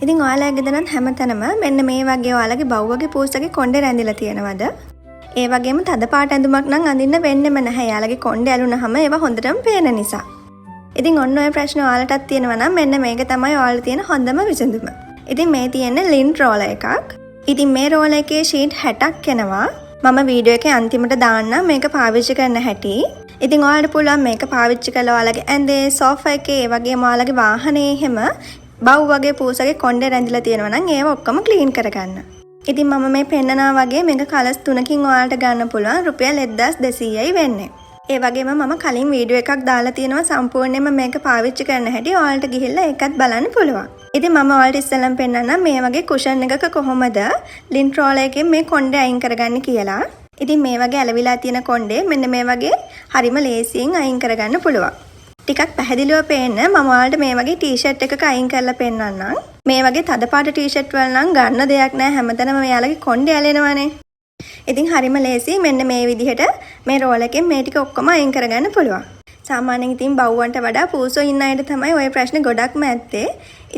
ඉතින් ඔයාලගේ ගෙදරත් හැමතැනම මෙන්න මේ වගේ ඔයාලගේ බව්වගේ පූසගේ කොණ්ඩේ රැඳිලා තියෙනවද? ඒ වගේම තද පාට ඇඳුමක් නම් අඳින්න වෙන්නෙම නැහැ. එයාලගේ කොණ්ඩේ ඇලුනහම ඒවා හොඳටම පේන නිසා. ඉතින් ඔන්න ඔය ප්‍රශ්න ඔයාලටත් තියෙනවා නම් මෙන්න මේක තමයි ඔයාලට තියෙන හොඳම විසඳුම. ඉතින් මේ තියෙන්නේ ලින්ට් රෝලර් එකක්. ඉතින් මේ රෝලර් එකේ ෂීට් 60ක් එනවා. මම වීඩියෝ එකේ අන්තිමට දාන්නම් මේක පාවිච්චි කරන හැටි. ඉතින් ඔයාලට පුළුවන් මේක පාවිච්චි කරලා ඔයාලගේ ඇඳේ, සෝෆා එකේ, ඒ වගේම ඔයාලගේ වාහනේ එහෙම බව්වගේ පූසගේ කොණ්ඩේ රැඳිලා තියෙනවා නම් ඒව ඔක්කොම ක්ලීන් කරගන්න. ඉතින් මම මේ පෙන්නනවා වගේ මේක කලර්ස් තුනකින් ඔයාලට ගන්න පුළුවන්, රුපියල් 1200යි වෙන්නේ. ඒ වගේම මම කලින් වීඩියෝ එකක් දාලා තියෙනවා සම්පූර්ණයෙන්ම මේක පාවිච්චි කරන හැටි. ඔයාලට ගිහිල්ලා ඒකත් බලන්න පුළුවන්. ඉතින් මම ඔයාලට ඉස්සෙල්ලම පෙන්නන්නම් මේ වගේ කුෂන් එකක කොහොමද ලින්ට් රෝලර් එකෙන් මේ කොණ්ඩේ අයින් කරගන්නේ කියලා. ඉතින් මේ වගේ ඇලවිලා තියෙන කොණ්ඩේ මෙන්න මේ වගේ හරිම ලේසියෙන් අයින් කරගන්න පුළුවන්. ටිකක් පැහැදිලිව පේන්න මම ඔයාලට මේ වගේ ටී-ෂර්ට් එකක අයින් කරලා පෙන්නන්නම්. මේ වගේ තද පාට ටී-ෂර්ට් වල නම් ගන්න දෙයක් නෑ, හැමතැනම මෙයාලගේ කොණ්ඩේ ඇලෙනවනේ. ඉතින් හරිම ලේසි, මෙන්න මේ විදිහට මේ රෝල් එකෙන් මේ ටික ඔක්කොම අයින් කරගන්න පුළුවන්. සාමාන්‍යයෙන් ඉතින් බව්වන්ට වඩා පූසෝ ඉන්න අයට තමයි ඔය ප්‍රශ්නේ ගොඩක්ම ඇත්තේ.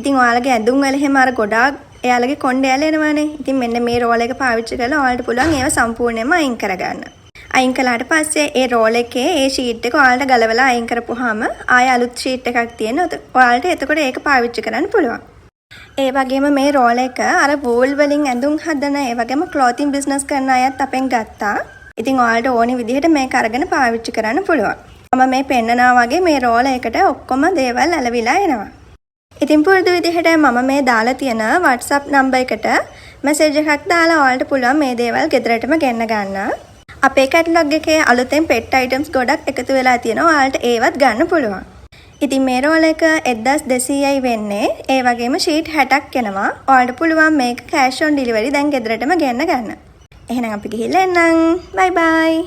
ඉතින් ඔයාලගේ ඇඳුම් වල එහෙම අර ගොඩාක් එයාලගේ කොණ්ඩේ ඇලෙනවනේ. ඉතින් මෙන්න මේ රෝල් එක පාවිච්චි කරලා ඔයාලට පුළුවන් ඒව සම්පූර්ණයෙන්ම අයින් කරගන්න. අයින් කළාට පස්සේ ඒ රෝල් එකේ ඒ ෂීට් එක ඔයාලට ගලවලා අයින් කරපුවාම ආය අලුත් ෂීට් එකක් තියෙන ඔයාලට එතකොට ඒක පාවිච්චි කරන්න පුළුවන්. ඒ වගේම මේ රෝල් එක අර වූල් වලින් ඇඳුම් හදන, ඒ වගේම ක්ලෝතින් බිස්නස් කරන අයත් අපෙන් ගත්තා. ඉතින් ඔයාලට ඕනි විදිහට මේක අරගෙන පාවිච්චි කරන්න පුළුවන්. මම මේ පෙන්නනවා වගේ මේ රෝල එකට ඔක්කොම දේවල් ඇලවිලා එනවා. ඉතින් පුරුදු විදිහට මම මේ දාලා තියෙන WhatsApp number එකට මැසේජ් එකක් දාලා ඔයාලට පුළුවන් මේ දේවල් ගෙදරටම ගෙන්න ගන්න. අපේ කැටලොග් එකේ අලුතෙන් පෙට් අයිටම්ස් ගොඩක් එකතු වෙලා තියෙනවා. ඔයාලට ඒවත් ගන්න පුළුවන්. ඉතින් මේ රෝල් එක 1200යි වෙන්නේ. ඒ වගේම ෂීට් 60ක් එනවා. ඔයාලට පුළුවන් මේක කෑෂ් ඔන් ඩෙලිවරි දැන් ගෙදරටම ගෙන්න ගන්න. එහෙනම් අපි ගිහිල්ලා එන්නම්. බයි බයි.